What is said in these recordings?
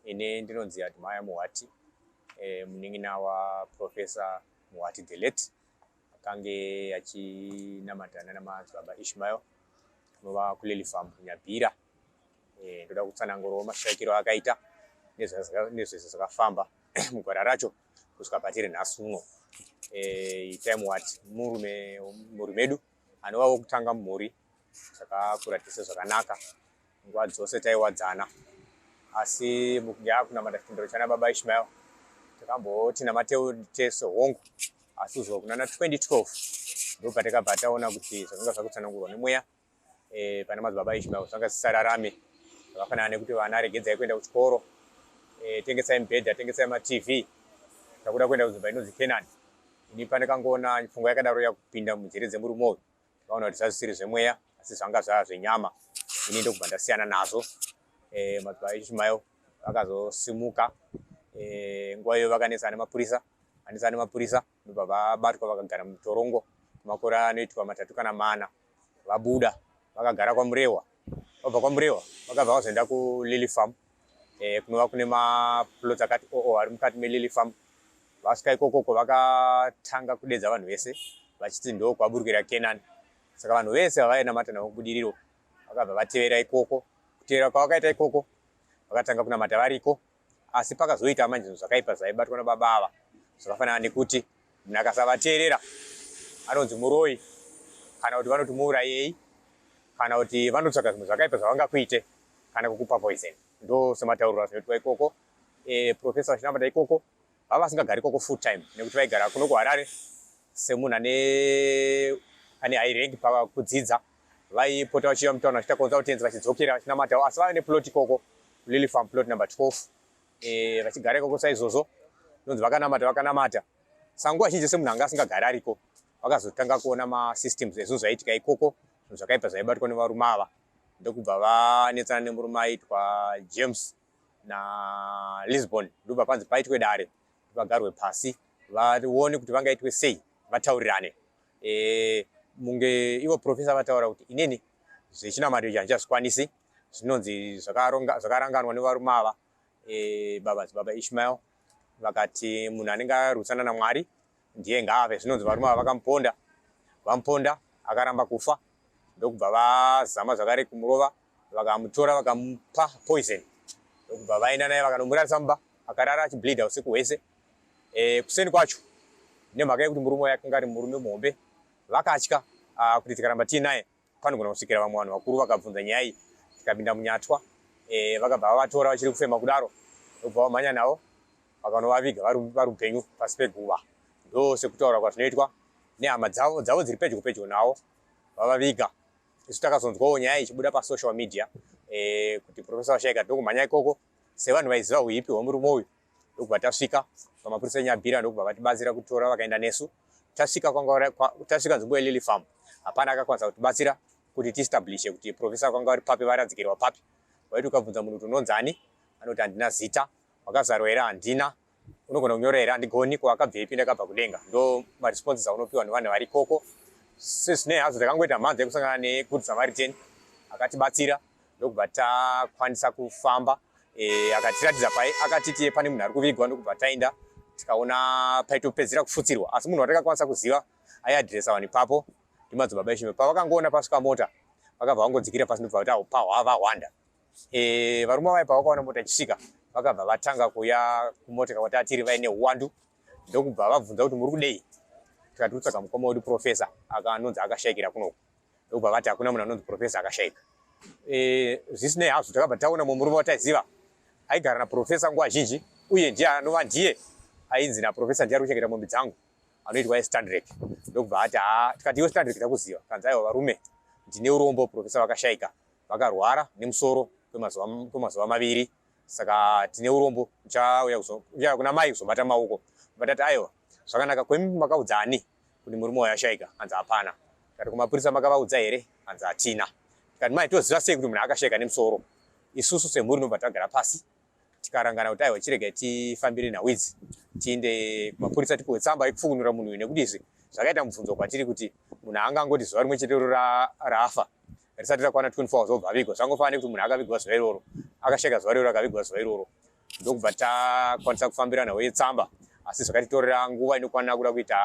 Ini ndinonzi Admire Muhwati, munin'ina waProfessor Muhwati the late, akange achinamata nana madzibaba Ishmael, kunova kuLily Farm kuNyabira. Ndoda kutsanangurawo mashaikiro akaita nezvese zvakafamba mugwara racho kusvika patiri nhasi uno. Itai Muhwati murume mhuri medu anova wokutanga mumhuri, takakura tese zvakanaka, nguva dzose taiwadzana, asi mukunge akunamata chitendero chana baba Ishmael takamboti namateo tese hongu, asi kuzova kunana 2012 ndopatakabva taona kuti zvakanga zvakutsanangurwa nemweya pana madzibaba Ishmael zvanga zvisararame, zvakafanana nekuti vana regedzai kuenda kuchikoro, tengesai mibhedha, tengesai maTV, takuda kuenda kunzvimbo inonzi Canaan. Ini pandakangoona pfungwa yakadaro yakupinda munjere dzemurume uyu, ndakaona kuti zvazvisiri zvemweya asi zvanga zvava zvenyama. Ini ndokubva ndasiyana nazvo. Madzibaba Ishmael vakazosimuka, nguva iyo vakanetsana nemapurisa, vanetsana nemapurisa ndobva vabatwa vakagara mutorongo makore anoitwa 3 kana 4. Vabuda vakagara kwaMurehwa, vabva kwaMurehwa vakabva vazoenda kuLily Farm, kunova kune maplots akati oo ari mukati meLily Farm. Vasvika ikokoko vakatanga kudedza vanhu vese vachiti ndo kwaburukira Canaan. Saka vanhu vese vavainamata navo kuBudiriro vakabva vatevera ikoko. Kutevera kwavakaita ikoko vakatanga kunamata variko, asi pakazoita manje zvinhu zvakaipa zvaibatwa nababa ava, zvakafanana nekuti munhu akasavateerera anonzi muroyi, kana kuti vanoti muurayei, kana kuti vanotsvaga zvimwe zvakaipa zvavangakuite, kana kukupa poison. Ndo sematauriro azvinoitwa ikoko. Professor vachinamata ikoko vava vasingagari ikoko full time, nekuti vaigara kuno kuHarare semunhu ane high rank pakudzidza. Vaipota vachiuya mutauni vachiita consultants, vachidzokera vachinamatawo, asi vave neplot ikoko Lily Farm, plot number 12. Vachigara ikoko saizvozvo, nonzi vakanamata vakanamata. Saka nguva zhinji semunhu anga asingagari ariko, vakazotanga kuona masystems ezvinhu zvaiitika ikoko, zvinhu zvakaipa zvaibatwa nevarume ava, ndokubva vanetsana nemurume aitwa James naLisbon. Ndobva panzi paitwe dare, vagarwe pasi vaone kuti vangaitwe sei, vataurirane. Munge ivo professor vataura kuti inini zvechinamato ichi handichazvikwanisi, zvinonzi zvakaranganwa nevarume ava. Baba baba Ishmael vakati munhu anenge arwisana naMwari ndiye ngaave. Zvinonzi varume ava vakamuponda, vamuponda akaramba kufa, ndokubva vazama zvakare kumurova, vakamutora vakamupa poison, ndokubva vaenda naye vakanomurarisa mumba, akarara achibleeda usiku hwese. Kuseni kwacho, nemhaka yekuti murume uyu akanga ari murume muhombe, vakatya kuti tikaramba tiinaye panogona kusvikira vamwe vanhu vakuru vakabvunza nyaya iyi, tikapinda munyatwa. Vakabva vavatora vachiri kufema kudaro, ndokubva vamhanya navo vakanovaviga vari upenyu pasi peguva. Ndo sekutaura kwazvinoitwa nehama dzavo dziri pedyo pedyo navo vavaviga. Isu takazonzwawo nyaya ichibuda pasocial media, kuti professor vashaika, ndokumhanya ikoko sevanhu vaiziva huipi hwemurume uyu, ndokubva tasvika pamapurisa eNyabira, ndokubva vatibatsira kutora vakaenda nesu. Tasvika tasvika nzvimbo yeLily Farm, hapana akakwanisa kutibatsira kuti tiestablishe kuti professor kwanga vari papi, varadzikirwa papi. Waiti ukabvunza munhu kuti unonzani, anoti handina zita. Wakazvarwa here? Handina. Unogona kunyora here? Handigoni. Kwawakabvepi? Ndakabva kudenga. Ndo maresponses aunopiwa nevanhu vari ikoko. Sezvinei hazvo, takangoita mhanza yekusangana neGood Samaritan akatibatsira, ndokubva takwanisa kufamba. Akatiratidza pai akatiti pane munhu ari kuvigwa, ndokubva taenda tikaona paitopedzera kufutsirwa. Asi munhu watakakwanisa kuziva aiadhiresa vanhu ipapo ndimadzibaba Ishmael. Pavakangoona pasvika mota vakabva vangodzikira pasi, ndobva vati pahwavahwanda. Varume vaya pavakaona mota ichisvika vakabva vatanga kuuya kumota kwatatiri vaine uwandu, ndokubva vabvunza kuti muri kudei? Tikati kutsvaga mukoma wedu professor akanonzi akashayikira kunoku. Ndokubva vati hakuna munhu anonzi professor akashayika. Zvisinei hazvo, takabva taona mumwe murume wataiziva aigara naprofessor nguva zhinji, uye ndiye anova ndiye ainzi naprofessor ndiye ari kuchengeta mombe dzangu, anoitwa Standrek. Ndokubva ati ha, tikati iwe Standrek takuziva. Kanzi aiwa varume, ndine urombo, professor vakashayika, vakarwara nemusoro kwemazuva 2, saka tine urombo, ndichauya kuna mai kuzobata maoko. Vatati aiwa zvakanaka, kwemi makaudzani kuti murume wayo ashaika? Anzi hapana. Tikati kumapurisa makavaudza here? Anzi hatina. Tikati mai, toziva sei kuti munhu akashaika nemusoro? Isusu semhuri nobva tagara pasi tikarangana kuti aiwa, chiregai tifambire nhau idzi, tiinde kumapurisa tipiwe tsamba yekufukunura munhu uyu, nekuti izvi zvakaita mubvunzo kwatiri kuti munhu angangoti zuva rimwe chete raafa risati rakwana 24 hours obva avigwa. Zvangofanana nekuti munhu akavigwa zuva iroro, akashaika zuva iroro, akavigwa zuva iroro. Ndokubva takwanisa kufambira nhau yetsamba, asi zvakatitorera nguva inokwana kuda kuita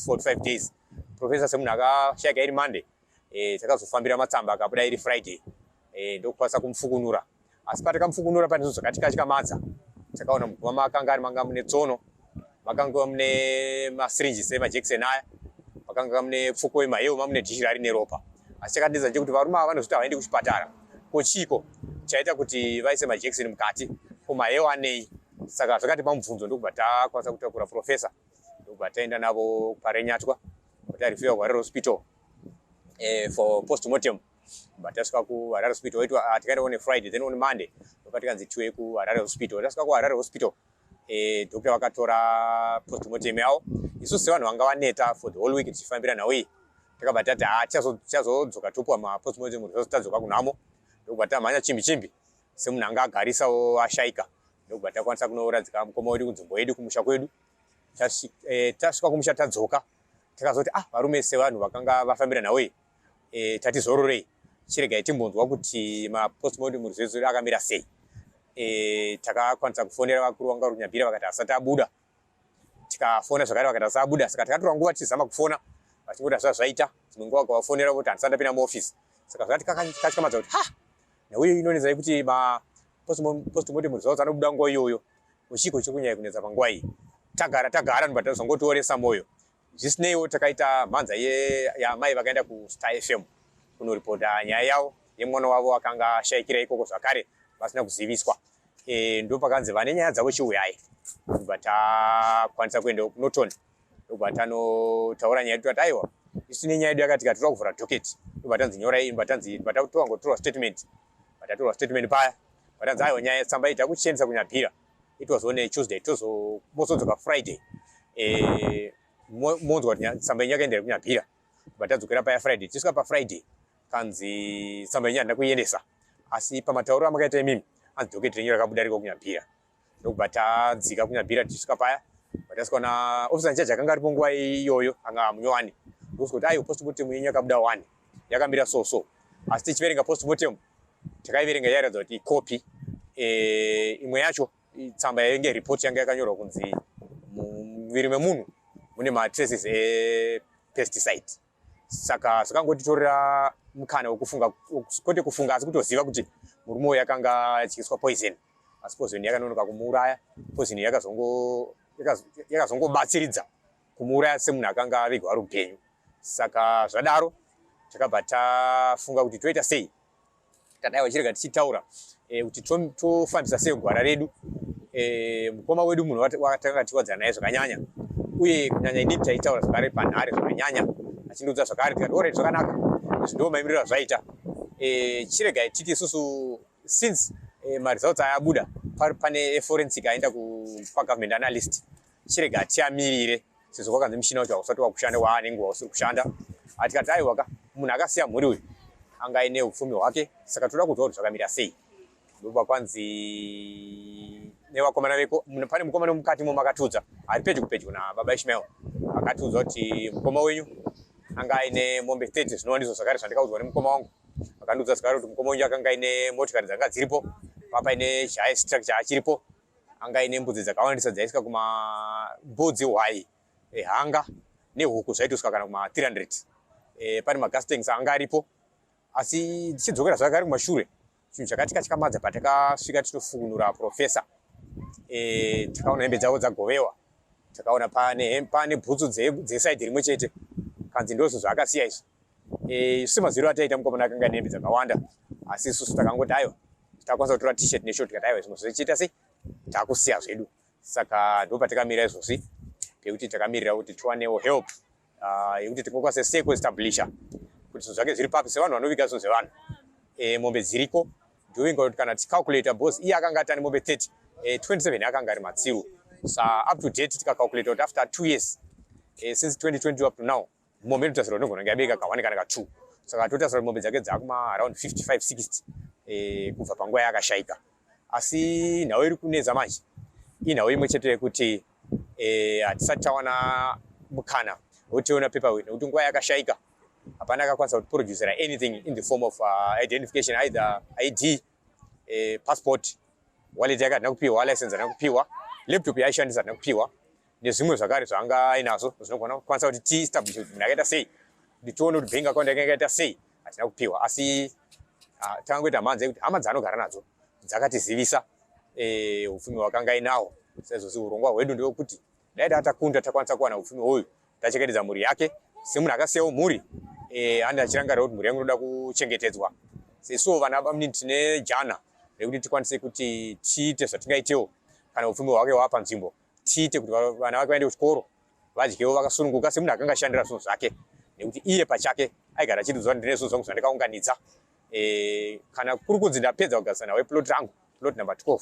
45 days. Professor semunhu akashaika iri Monday, takazofambira matsamba akabuda iri Friday, ndokukwanisa kumufukunura. Asi patakamufukunura, pane zvinhu zvakatikatyamadza. Takaona muguva makanga ari manga mune tsono, makanga mune masirinjisi emajekiseni aya, makanga mune pfuko yemaheu, mamune dhishi rari neropa. Asi chakandinetsa ndechekuti varume ava vanozviti havaendi kuchipatara, ko chiiko chaita kuti vaise majekiseni mukati? Ko maheu anei? Saka zvakatipa mubvunzo. Ndokubva takwanisa kutakura professor, ndokubva taenda navo paRenyatwa, tareferwa kuHarare Hospital for postmortem. Tasvika kuHarare Hospital, waitwa, tikaenda on Friday, then on Monday ndopa tikanzi tiuye kuHarare Hospital. Tasvika kuHarare Hospital, doctor vakatora postmortem yavo. Isusu sevanhu vanga vaneta for the whole week tichifambira nhau iyi, takabva tati, ha, tichazodzoka topiwa mapostmortem results tadzoka kunhamo. Ndokubva tamhanya chimbi chimbi semunhu anga agarisawo ashaika, ndokubva takwanisa kunoradzika mukoma wedu kunzvimbo yedu, kumusha kwedu. Tasvika kumusha, tadzoka, takazoti, ah, varume, sevanhu vakanga vafambira nhau iyi, tati zororei, chiregai timbonzwa kuti mapostmortem results akamira sei. Takakwanisa kufonera vakuru vanga vari kuNyabhira, vakati asati abuda. Tikafona zvakare, vakati asati abuda. Saka takatora nguva tichizama kufona, vachingoti hazva zvaita. Dzimwe nguva vakavafonera voti handisati ndapinda muofisi. Saka zvakati katyamadza kuti, ha, nhau iyo inonetsa yekuti mapostmortem results anobuda nguva iyoyo, kuchiko chiri kunyanya kunetsa panguva iyi? Tagara tagara, ndobva tazongotioresa mwoyo. Zvisineiwo, takaita mhanza yamai vakaenda kuStar FM kunoripota nyaya yavo yemwana wavo akanga ashayikira ikoko zvakare vasina kuziviswa. Ndo pakanzi vane nyaya dzavo chiuyai. Ndobva takwanisa kuenda kuNorton, ndobva tanotaura nyaya yedu. Tati, aiwa, isu tine nyaya yedu yakati kati, toda kuvhura docket. Ndobva tanzi nyorai, ndobva tanzi towangotorwa statement. Patatorwa statement paya, patanzi, aiwa, nyaya tsamba iyi takuchiendesa kuNyabhira. It was on a Tuesday, tozo mozodzoka Friday, monzwa kuti tsamba yenyu yakaendera kuNyabhira. Bva tadzokera paya Friday. Tisvika paFriday, kanzi tsamba yenyu handina kuiendesa, asi pamatauriro amakaita imimi, anzi docket renyu rakabuda riko kuNyabhira. Ndokubva tadzika kuNyabhira. Tichisvika paya, patasvika na officer in charge akanga aripo nguva iyoyo, anga munyowani, ndokusvika kuti, aiwa, postmortem yenyu yakabuda one, yakamira so so. Asi tichiverenga postmortem, takaiverenga, yairatidza kuti icopy. Imwe yacho tsamba yainge report yanga yakanyorwa kunzi muviri memunhu mune matraces epesticide. Saka zvakangotitorera mukana wekufunga, kwete kufunga, asi kutoziva kuti murume uyu akanga adyiswa poison, asi poison yakanonoka kumuuraya. Poison yakazongobatsiridza kumuuraya semunhu akanga avigwa ari upenyu. Saka zvadaro, takabva tafunga kuti toita sei. Tadaiwa, chirega tichitaura kuti tofambisa sei gwara redu. Mukoma wedu munhu watakanga tiwadzana naye zvakanyanya, uye kunyanya inini taitaura zvakare panhare zvakanyanya, achindiudza zvakare. Tikati, alright, zvakanaka, izvi ndo maimiriro azvaita. Chiregai titi isusu, since maresults aya abuda, pane eforensic aenda kwagovernment analyst, chirega tiamirire, sezvo kwakanzi mushina wacho hausati wakushanda, waane nguva usiri kushanda. Atikati, aiwaka, munhu akasiya mhuri uyu anga aine upfumi hwake, saka toda kunzwa kuti zvakamira sei. Ndobva kwanzi nevakomana veko, pane mukomana mukati mo makatiudza ari pedyo pedyo nababa Ishmael, akatiudza kuti mukoma wenyu anga aine mombe 30, zvinova ndizvo zvakare zvandikaudzwa nemukoma wangu. Akandiudza zvakare kuti mukoma wenyu akanga aine motikari dzanga dziripo, papaine chihigh structure achiripo, anga aine mbudzi dzakawandisa dzaisvika kuma mbudzi, hwai, hanga nehuku, zvaitosvika kana kuma 300. Pane magas tanks anga aripo. Asi tichidzokera zvakare kumashure, chinhu chakatikatyamadza, patakasvika tichitofukunura professor, takaona hembe dzavo dzagovewa. Takaona pane bhutsu dzeside rimwe chete, kanzi ndozvo zvaakasiya izvi. Semaziviro ataita mukomana, akanga ane hembe dzakawanda, asi isusu takangoti, aiwa, takwanisa kutora T-shirt neshort. Tikati, aiwa, zvimwe zvichiita sei, takusiya zvedu. Saka ndo patakamira izvozvi, pekuti takamirira kuti tiwanewo help yekuti tingokwanise sei kuestablisha kuti zvinhu zvake zviri papi, sevanhu vanoviga zvinhu zvevanhu. Mombe dziriko, ndovinga kuti kana ticalculata, because iye akanga ati ane mombe 30, 27 akanga ari matsiru. Sa up to date, tikacalculata kuti after 2 years, since 2020 up to now, mombe inotarisirwa inogona kunge yabereka ka1 kana ka2. Saka totarisira kuti mombe dzake dzakuma around 55 60 kubva panguva yaakashaika. Asi nhau iri kunetsa manje inhau imwe chete yekuti hatisati tawana mukana wekutiona paperwork, nekuti nguva yakashaika hapana akakwanisa kutiproducera anything in the form of identification, either ID, passport. Wallet yake hatina kupiwa, license hatina kupiwa, laptop yaishandisa hatina kupiwa, nezvimwe zvakare zvaanga ainazvo zvinogona kukwanisa kuti tiestablish kuti munhu akaita sei, kuti tione kuti bank account yake yakaita sei, hatina kupiwa. Asi takangoita mhanza yekuti hama dzaanogara nadzo dzakatizivisa upfumi hwakanga ainawo. Saizvozvi urongwa hwedu ndewekuti dai tatakunda, takwanisa kuwana upfumi hwoyu, tachengetedza mhuri yake semunhu akasiyawo mhuri, ande achirangarira kuti mhuri yangu inoda kuchengetedzwa. Sesuwo vana bamunini tine jana rekuti tikwanise kuti tiite zvatingaitewo kana upfumi hwake hwava panzvimbo, tiite kuti vana vake vaende kuchikoro, vadyewo vakasununguka semunhu akanga ashandira zvinhu zvake, nekuti iye pachake aigara achitiudza kuti ndine zvinhu zvangu zvandikaunganidza. Kana kuri kunzi ndapedza kugadzisa nawe plot rangu, plot number 12,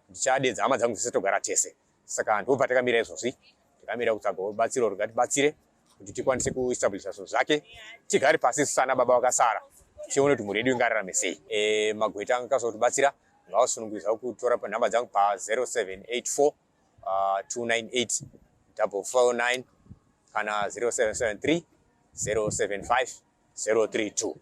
ndichadedza hama dzangu dzese togara tese. Saka ndipo patakamira izvozvi, takamira kutsvaga rubatsiro rungatibatsire kuti tikwanise kuestablisha zvinhu zvake, tigare pasi sana baba vakasara, tione kuti mhuri yedu ingararame sei. Magweta anga akazotibatsira ngavasunungurisa kutora panhamba dzangu pa 0784 298 449 kana 0773 075 032.